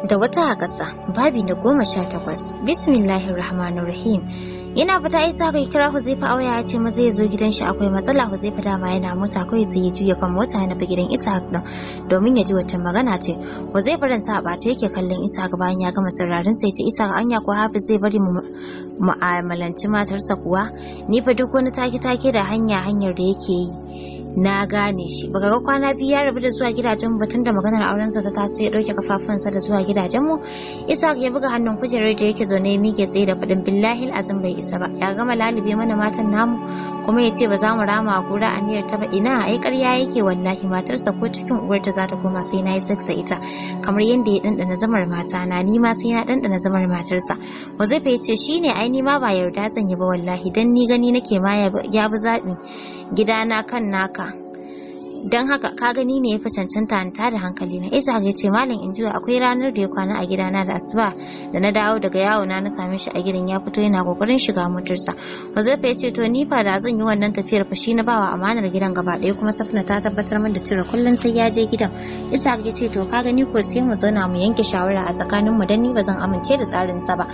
Da wata a ƙasa, babi na 18. Bismillahir Rahmanir Rahim. Yana fita, Isa kai kira Huzaifa a waya, ya ce maza ya zo gidan shi, akwai matsala. Huzaifa dama yana mota, kawai sai ya juya kan mota ya nufi gidan Isa din domin ya ji wacce magana ce. Huzaifa ransa a ɓace yake kallon Isa. Bayan ya gama sirrarin sai ya ce, "Isa, anya ko Hafiz zai bari mu mu'amalanci matarsa kuwa? Ni fa duk wani take-take da hanya hanyar da yake yi na gane shi. Baka ga kwana 2 ya rabu da zuwa gidajen batun da maganar aurensa ta taso, ya dauke kafafunsa da zuwa gidajen mu?" Isa ya buga hannun kujerar da yake zaune, ya miƙe tsaye da faɗin, "Billahi azim bai isa ba. Ya gama lalube mana matan namu kuma ya ce ba za mu rama kura aniyar ta ba. Ina, ai ƙarya yake wallahi. Matarsa ko cikin uwarta za ta koma, sai na yi sex da ita. Kamar yadda ya ɗanɗana zamar mata na, ni ma sai na ɗanɗana zamar matarsa." Huzaifa ya ce, "Shine ai, ni ma ba yarda zan yi ba wallahi, dan ni gani nake ma ya bi zaɓi gidana kan naka. Don haka ka gani ne ya fi cancanta ta da hankali na." Isa ya ce, "Malam Injuwa, akwai ranar da ya kwana a gidana da asuba. Da na dawo daga yawo na, na same shi a gidan, ya fito yana kokarin shiga motarsa." Huzaifa ya ce, "To ni fa da zan yi wannan tafiyar fa, shi na bawa amanar gidan gaba ɗaya, kuma Safna ta tabbatar min da cewa kullum sai ya je gidan." Isa ya ce, "To ka gani ko, sai mu zauna mu yanke shawara a tsakaninmu, dan ni ba zan amince da tsarin sa ba."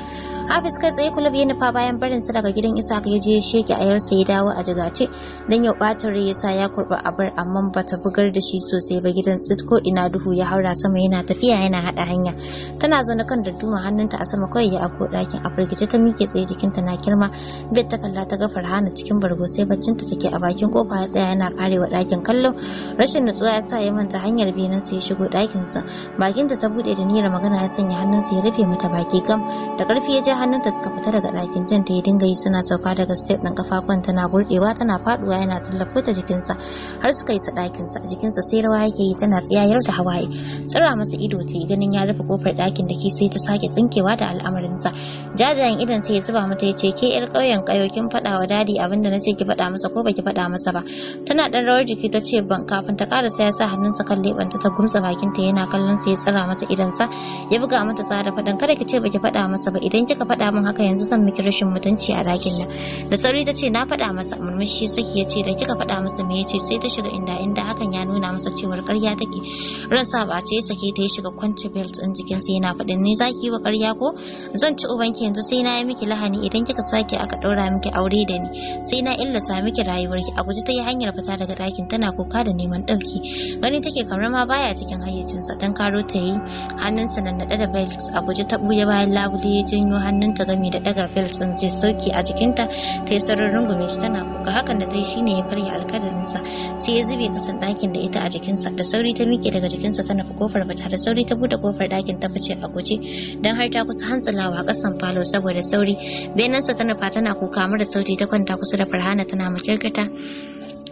Hafiz kai tsaye kulab ya nufa bayan barinsa daga gidan Isa. Ya je ya sheke ayarsa, ya dawo a jigace, dan yau bacin rai yasa ya kurba abar, amma bata bugar da shi sosai ba. Gidan tsit, ko ina duhu. Ya haura sama yana tafiya yana hada hanya. Tana zaune kan dadduma, hannunta a sama, kawai ya afko ɗakin. A firgice ta miƙe tsaye, jikinta na kirma. Bed ta kalla, ta ga Farhana cikin bargo sai baccinta take. A bakin kofa ya tsaya yana karewa ɗakin kallo. Rashin nutsuwa ya sa ya manta hanyar benen sa, ya shigo ɗakin sa. Bakinta ta bude da niyyar magana, ya sanya hannunsa ya rufe mata baki gam da ƙarfi, ya ja hannunta suka fita daga ɗakin. Jan ta ya dinga yi suna sauka daga step ɗin, kafafuwan tana gurɗewa tana faduwa, yana tallafo ta jikinsa har suka isa ɗakinsa. Jikinsa sai rawa yake yi, tana tsiyayar da hawaye. Tsira masa ido ta yi, ganin ya rufe kofar ɗakin da ke, sai ta sake tsinkewa da al'amarinsa. Jajayen idon sai ya zuba mata, ya ce, "Ke yar ƙauyen ƙayo, kin faɗa wa Daddy abinda na ce ki faɗa masa ko baki faɗa masa ba?" Tana ɗan rawar jiki ta ce, "Ban." Kafin ta ƙarasa, ya sa hannunsa kan leɓanta, ta gumtsa bakinta yana kallon sa. Ya tsira mata idonsa, ya buga mata tsara faɗin, "Kada ki ce baki faɗa masa ba. Idan kika faɗa min haka yanzu, zan miki rashin mutunci a ɗakin nan." Da sauri ta ce, "Na faɗa masa." Murmushi saki, ya ce, "Da kika faɗa masa, me ya ce?" Sai ta shiga inda inda hakan ya nuna masa cewar ƙarya take. Ran sa ba ce ya sake ta, ya shiga kwance belt ɗin jikinsa yana faɗin, "Ni zaki yi wa ƙarya ko? Zan ci ubanki yanzu, sai na yi miki lahani. Idan kika sake aka ɗaura miki aure da ni, sai na illata miki rayuwarki." A guje ta yi hanyar fita daga ɗakin tana kuka da neman ɗauki. Gani take kamar ma baya cikin hayyacinsa. Dan karo ta yi, hannunsa na naɗe da belt. A guje ta ɓuya bayan labule. Ya janyo hannunta gami da ɗaga belt ɗin zai sauke a jikinta. Ta yi saurin rungume shi tana kuka. Hakan da ta yi shine ya karya alkadarinsa, sai ya zube kasan ɗakin da ita a jikinsa. Da sauri ta miƙe daga jikinsa ta nufi kofar fita. Da sauri ta buɗe kofar ɗakin ta fice a guje, don har ta kusa hantsalawa ƙasan falo saboda sauri. Benansa ta nufa tana kuka mara sauti, ta kwanta kusa da Farhana tana makirkata.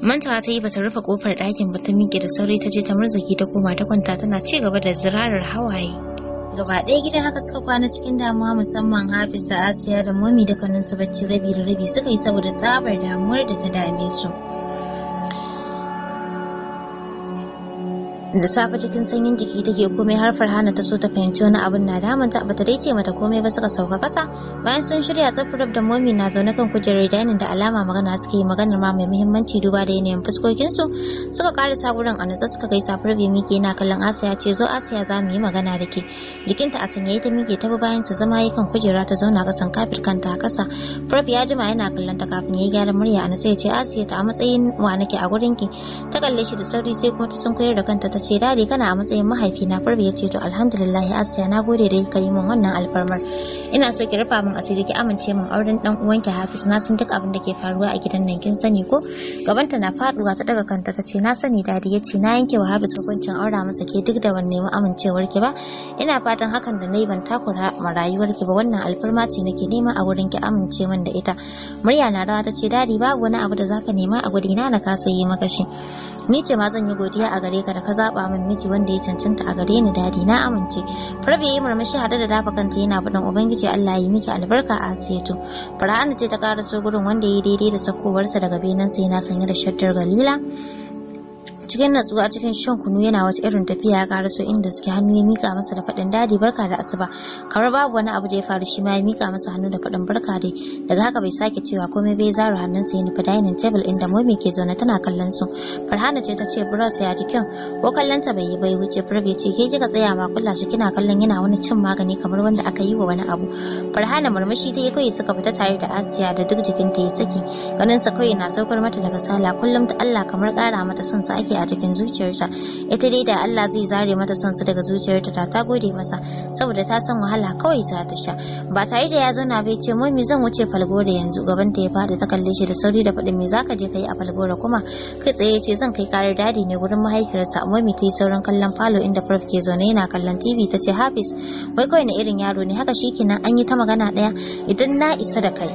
Mantawa ta yi bata rufe kofar ɗakin ba. Ta miƙe da sauri, ta je ta murzaki, ta koma ta kwanta tana ci gaba da zirarar hawaye. Gaba ɗaya gidan haka suka kwana cikin damuwa, musamman Hafiz da Asiya da Momi. Dukkanin su bacci rabi da rabi suka yi saboda tsabar damuwar da ta dame su. Da safe cikin sanyin jiki take komai, har Farhana ta so ta fahimci wani abun na damunta, bata dai ce mata komai ba. Suka sauka kasa bayan sun shirya tsaf. Da Momi na zaune kan kujerar dining, da alama magana suke yi, maganar ma mai muhimmanci duba da yanayin fuskokin su. Suka karasa gurin a natsa, suka gaisa. Farbe miƙe yana kallon Asiya, ce, "Zo Asiya, za mu yi magana da ke." Jikinta a sanyaye ta miƙe ta bi bayan su. Zama yi kan kujera, ta zauna kasan kafet kanta a kasa. Farbe ya jima yana kallon ta kafin ya yi gyaran murya a natsa, ya ce, "Asiya, ta a matsayin wa nake a gurin ki?" Ta kalle shi da sauri, sai kuma ta sunkuyar da kanta, ta ce, "Daddy, kana a matsayin mahaifina." Farbe ya ce, "To alhamdulillah Asiya, na gode da kika yi min wannan alfarmar. Ina so ki rufa min asiri, ki amince min auren dan uwanki Hafiz. Na san duk abin da ke faruwa a gidan nan, kin sani ko?" Gabanta na faduwa ta daga kanta ta ce, "Na sani, Daddy." Ya ce, "Na yanke wa Hafiz hukuncin aura masa ke, duk da ban nemi amincewar ki ba. Ina fatan hakan da nayi ban takura ma rayuwar ki ba. Wannan alfarma ce nake nema a wurin ki, amince min da ita." Murya na rawa ta ce, "Daddy, babu wani abu da zaka nema a gurina na kasa yi maka shi. Ni ce ma zan yi godiya a gare ka da ka zaba min miji wanda ya cancanta a gare ni. Daddy, na amince." Farbe yi murmushi hade da dafa kanta yana faɗin, "Ubangiji Allah ya yi miki albarka, Asiyatu." Farhana ce ta karaso gurin, wanda ya yi daidai da sakowarsa daga benen sa, yana sanye da shaddar galila. Cikin natsuwa cikin shan kunu yana wata irin tafiya ya karaso inda suke, hannu ya mika masa da faɗin, "Daddy, barka da asuba." Kamar babu wani abu da ya faru, shi ma ya mika masa hannu da faɗin, "Barka dai." Daga haka bai sake cewa komai bai, zaro hannunsa ya nufi dining table inda Mommy ke zaune tana kallon su. Farhana ce ta ce, "Bros, ya jikin?" Ko kallon ta bai yi bai wuce. Prof ya ce, "Ke kika tsaya ma kula shi, kina kallon yana wani cin magani kamar wanda aka yi wa wani abu." Farhana murmushi ta yi kawai, suka fita tare da Asiya da duk jikinta ya saki. Ganin sa kawai na saukar mata daga sala. Kullum ta Allah kamar kara mata son sa ake a cikin zuciyarta. Ita dai da Allah zai zare mata son sa daga zuciyarta ta gode masa, saboda ta san wahala kawai za ta sha. Ba tare da ya zauna bai ce, "Mommy, zan wuce Falgore yanzu." Gaban ta ya fada, ta kalle shi da sauri da faɗin, "Me zaka je kai a Falgore kuma?" Kai tsaye ya ce, "Zan kai karar Daddy ne gurin mahaifiyarsa." Mommy ta yi saurin kallon falo inda Prof ke zaune yana kallon TV, ta ce, "Hafiz, wai kawai na irin yaro ne haka? Shikenan an yi ta magana ɗaya. Idan na isa da kai,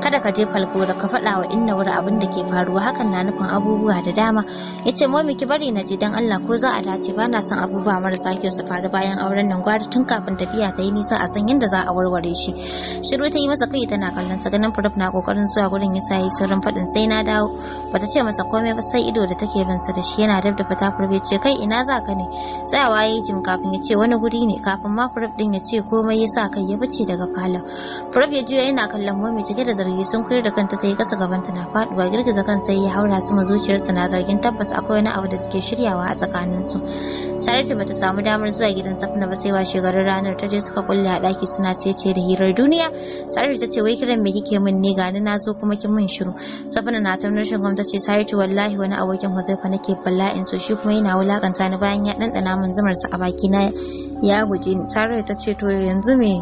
kada ka je Falgora ka faɗa wa Inna wuri abin da ke faruwa. Hakan na nufin abubuwa da dama." Ya ce, "Mommy, ki bari na je, dan Allah, ko za a dace. Ba na son abubuwa marasa kyau su faru bayan auren nan. Gwara tun kafin tafiya ta yi nisa a san yadda za a warware shi." Shiru ta yi masa kai tana kallon sa. Ganin Prof na kokarin zuwa gurin ya sa yi saurin faɗin, "Sai na dawo." Bata ce masa komai ba sai ido da take bin sa da shi. Yana dab da fita Prof ya ce, "Kai, ina za ka ne?" Tsayawa ya yi jim kafin ya ce, "Wani guri ne." Kafin ma Prof din ya ce komai ya sa kai ya fice daga falon. Prof ya juya yana kallon Mommy cike da zargi. Sun koyar da kanta ta yi kasa, gabanta na faduwa. Girgiza kan sai ya haura sama, zuciyarsa na zargin tabbas akwai wani abu da suke shiryawa a tsakaninsu. Saratu bata samu damar zuwa gidan Safna ba sai washe garin ranar ta je, suka kulle a daki suna cece da hirar duniya. Saratu ta ce, "Wai kiran me kike min ne? Gani na zo kuma kin min shiru." Safna na ta nushin gwamnati ce, "Saratu, wallahi wani abokin Huzaifa nake bala'in so, shi kuma yana wulakanta ni. Bayan ya dandana min zumarsa a baki na ya guje ni." Saratu ta ce, "To yanzu me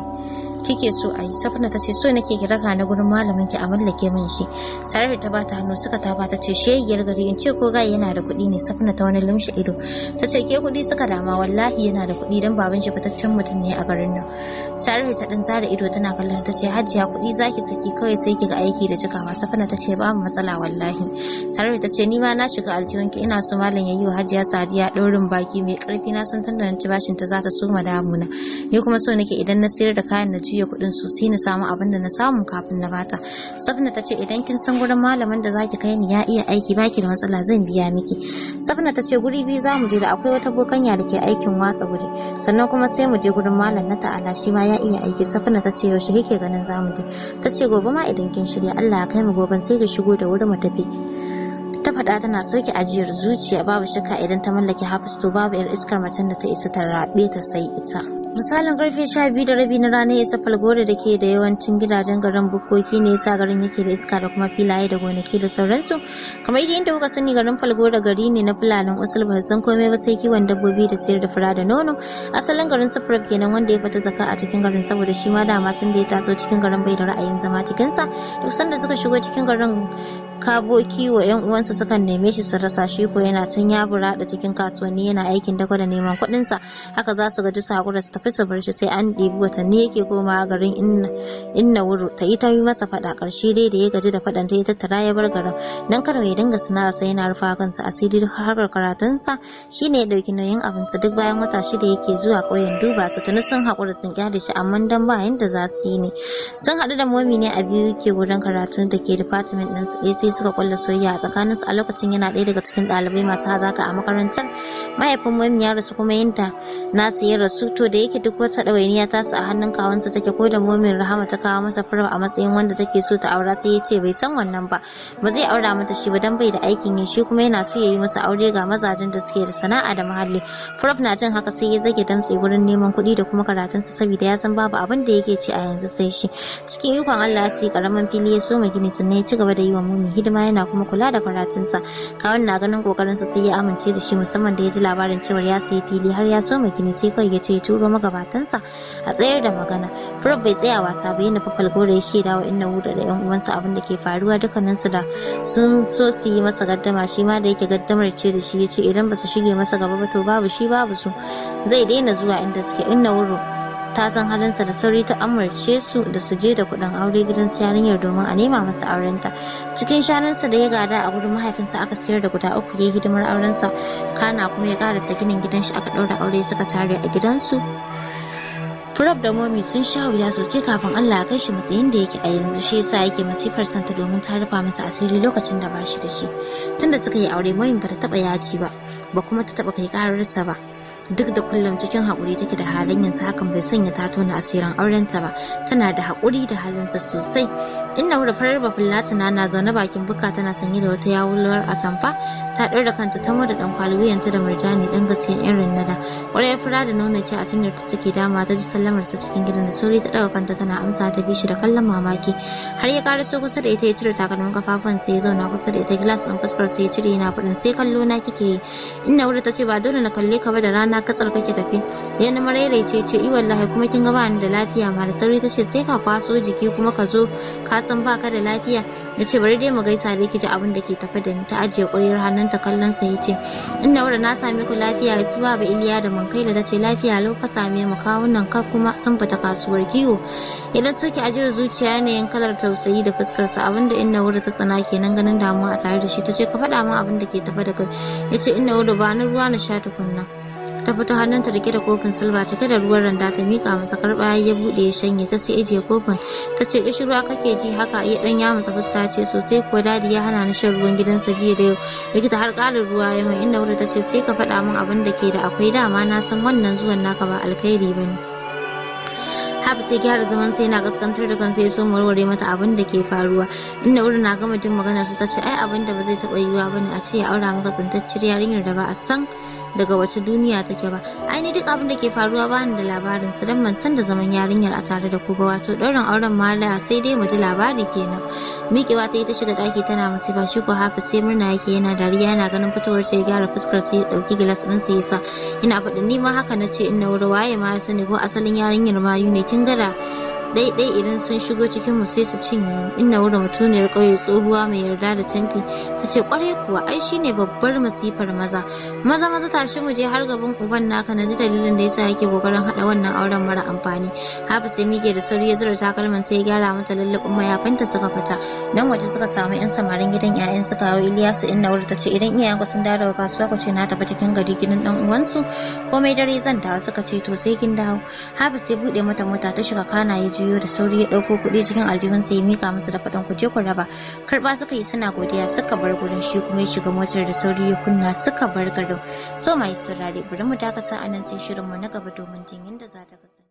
kike so a yi?" Safna ta ce, "So nake ki raka na gurin malamin ki a mallake min shi." Sarari ta bata hannu suka tafa. Ta ce, "Shegiyar gari, in ce ko gai yana da kuɗi ne." Safna ta wani lumshe ido ta ce, "Ke kuɗi suka dama? Wallahi yana da kuɗi, dan baban shi fitaccen mutum ne a garin nan." Sarari ta dan zara ido tana kallon ta ce, "Hajiya, kuɗi zaki saki kawai sai kiga aiki da cikawa." Safna ta ce, "Babu matsala wallahi." Sarari ta ce, "Ni ma na shiga aljihunki. Ina so malam ya yi wa Hajiya Sadiya ɗaurin baki mai ƙarfi. Na san tunda na ci bashin ta za ta soma damuna. Ni kuma so nake idan na sayar da kayan na juya kuɗin su, sai na samu abin da na samu kafin na bata." Safna ta ce, "Idan kin san gurin malamin da zaki kai ni ya iya aiki, baki da matsala, zan biya miki." Safna ta ce, "Guri biyu za mu je. Da akwai wata bokanya da ke aikin watsa guri, sannan kuma sai mu je gurin malam na ta'ala, shi ma ya iya aiki." Safna ta ce, "Yaushe kike ganin za mu je?" Ta ce, "Gobe ma idan kin shirya. Allah ya kai mu goben, sai ka shigo da wuri mu tafi." Ta faɗa tana sauke ajiyar zuciya. Babu shakka idan ta mallake Hafiz, to babu yar iskar macen da ta isa ta raɓe ta sai ita. Misalin karfe 12:30 na rana ya isa Falgore da ke da yawancin gidajen garin bukkoki ne, yasa garin yake da iska da kuma filaye da gonaki da sauransu. Kamar yadda kuka sani, garin Falgore gari ne na Fulanin usul, ba san komai ba sai kiwon dabbobi da sayar da fura da nono. Asalin garin su kenan, wanda ya fita zaka a cikin garin, saboda shi ma dama tun da ya taso cikin garin bai da ra'ayin zama cikinsa. Duk sanda suka shigo cikin garin kabo kiwo, yan uwansa sukan neme shi su rasa shi, ko yana can ya burada cikin kasuwanni yana aikin dako da neman kuɗin sa. Haka za su gaji su hakura su tafi su bar shi. Sai an ɗebi watanni yake komawa garin. Inna Wuru ta yi ta yi masa faɗa. Ƙarshe dai da ya gaji da faɗan ta ya tattara ya bar garin nan Kano ya dinga sana'ar sa yana rufa kansa asiri. Harkar karatunsa shine ya ɗauki nauyin abinsa. Duk bayan wata 6 yake zuwa ƙauyen duba su. Tuni sun haƙura sun kyale shi, amma dan ba yanda za su yi ne. Sun haɗu da Momi ne a biyu ke wurin karatun da ke department ɗin su ɗaya, sai suka kulla soyayya a tsakaninsu. A lokacin yana ɗaya daga cikin ɗalibai masu hazaka a makarantar. Mahaifin Momi ya rasu, kuma yinta nasu ya rasu. To da yake duk wata ɗawainiya tasu a hannun kawunsa take, ko da Momin Rahama ta kawo masa fura a matsayin wanda take so ta aura, sai ya ce bai san wannan ba, ba zai aura mata shi ba, dan bai da aikin yi, shi kuma yana so ya yi masa aure ga mazajen da suke da sana'a da muhalli. Prof na jin haka sai ya zage damtse wurin neman kuɗi da kuma karatunsa, saboda ya san babu abin da yake ci a yanzu sai shi. Cikin ikon Allah ya sayi karamin fili ya soma gini, sannan ya ci gaba da yi wa Momi hidima yana kuma kula da karatunsa. Kawun na ganin kokarinsa sai ya amince da shi, musamman da ya ji labarin cewa ya sayi fili har ya soma gini. Sai kawai ya ce ya turo magabatansa a tsayar da magana. Prof bai tsaya wasa ba, ya nufi Falgore ya shaida wa Inna Wuda da yan uwansa abin da ke faruwa. Dukkaninsu da sun so su yi masa gaddama, shi ma da yake gaddamar ce da shi, ya ce idan ba su shige masa gaba ba to babu shi babu su, zai daina zuwa inda suke. Inna Wuro ta san halinsa, da sauri ta amurce su da su je da kuɗin aure gidan yarinyar domin a nema masa aurenta. Cikin shanunsa da ya gada a gurin mahaifinsa aka sayar da guda uku, ya yi hidimar aurensa, kana kuma ya karasa ginin gidan shi, aka ɗaura aure suka tare a gidansu. Prof da Momi sun sha wuya sosai kafin Allah ya kai shi matsayin da yake a yanzu, shi yasa yake masifar santa domin ta rufa masa asiri lokacin da bashi da shi. Tunda suka yi aure, Momi bata taba yaji ba, ba kuma ta taba kai kararsa ba. Duk da kullum cikin haƙuri take da halin yanzu, hakan bai sanya ta tona asirin aurenta ba. Tana da haƙuri da halinsa sosai. Inna wura farar bafulatana na zaune bakin buka, tana sanye da wata yawular atamfa, ta ɗaura kanta ta da ɗan kwali, wuyanta da murjani ɗan gaskiyan irin na da. Ƙwaryar fura da nono ce a cinyar ta take dama. Ta ji sallamar sa cikin gidan, da sauri ta ɗaga kanta tana amsa, ta bi shi da kallon mamaki har ya ƙaraso kusa da ita. Ya cire takalmin kafafun sai ya zauna kusa da ita. Gilas ɗin fuskar sai ya cire, yana faɗin, "Sai kallo na kike yi?" Inna wura ta ce, "Ba dole na kalle ka ba, da rana katsar kake tafi." Yana maraice ce, "I wallahi, kuma kin ga ba ni da lafiya ma." Da sauri ta ce, "Sai ka kwaso jiki kuma ka zo ka san baka da lafiya." Ya ce, "Bari dai mu gaisa da ji abin da ke tafe da ni." Ta ajiye ƙuryar hannunta, kallon sa yace, "Inna wura, na same ku lafiya? Su baba Iliya da Munkaila?" Ta ce, "Lafiya lau ka same mu, kawunan ka kuma sun fita kasuwar kiwo." Idan soke ajiyar zuciya, yanayin kalar tausayi da fuskarsa, abinda Inna wura ta tsana kenan, ganin damuwa a tare da shi. Ta ce, "Ka faɗa min abin da ke tafe da kai." Ya ce, "Inna wura, ba ni ruwa na sha tukunna." Ta fito hannunta rike da kofin silba cike da ruwan randa, ta mika masa. Karba ya bude ya shanye. Ta sai ijiye kofin, ta ce, "Ruwa kake ji haka?" Ya dan ya mata fuska, ce, "Sosai ko, Daddy ya hana ni shan ruwan gidansa jiya da yau, likita har ƙarin ruwa ya mai." Inna wuri ta ce, "Sai ka faɗa min abin da ke da akwai, dama na san wannan zuwan naka ba alkhairi bane." Habu sai gyara zaman sai yana kaskantar da kansa, ya so warware mata abin da ke faruwa. Inda wurin na gama jin maganar su, ta ce, "Ai abin da ba zai taɓa yiwuwa bane a ce ya aura maka tsintacciyar yarinyar da ba a san daga wace duniya take ba. Ai ni duk abin da ke faruwa ba ni da labarin su, dan ban san da zaman yarinyar a tare da ku ba. Wato ɗaurin auren mala sai dai mu ji labari kenan." Miƙewa ta yi ta shiga ɗaki tana masifa. Shi ko Hafiz sai murna yake, yana dariya. Yana ganin fitowar sai ya gyara fuskar, sai ya ɗauki gilas ɗin sai ya sa, ina faɗin, "Ni ma haka na ce, inna wuri, waye ma ya sani ko asalin yarinyar mayu ne? Kin gada ɗaiɗai idan sun shigo cikin mu sai su cinye mu." Inna wuri, mutuniyar ƙauye, tsohuwa mai yarda da canfi, ta ce, "Ƙwarai kuwa, ai shine babbar masifar maza. Maza maza tashi mu je har gaban uban naka, na ji dalilin da yasa yake kokarin haɗa wannan auren mara amfani." Hafi sai mike da sauri, ya zura takalman, sai ya gyara mata lallabin mayafinta, suka fita. Nan waje suka samu yan samarin gidan 'ya'yan suka kawo Iliyasu. Inna wuri ta ce, "Idan iyayenku sun dawo daga kasuwa, ku ce na tafi cikin gari gidan dan uwansu, komai dare zan dawo." Suka ce, "To, sai kin dawo." Hafi sai buɗe mata mota ta shiga, kana ya juyo da sauri ya ɗauko kuɗi cikin aljihunsa ya mika masa da faɗin, "Ku je ku raba." Karɓa suka yi suna godiya, suka bar gurin. Shi kuma ya shiga motar da sauri ya kunna, suka bar garin. To mai saurare, bari mu dakata a nan, sai shirinmu na gaba domin jin yadda za ta kasance.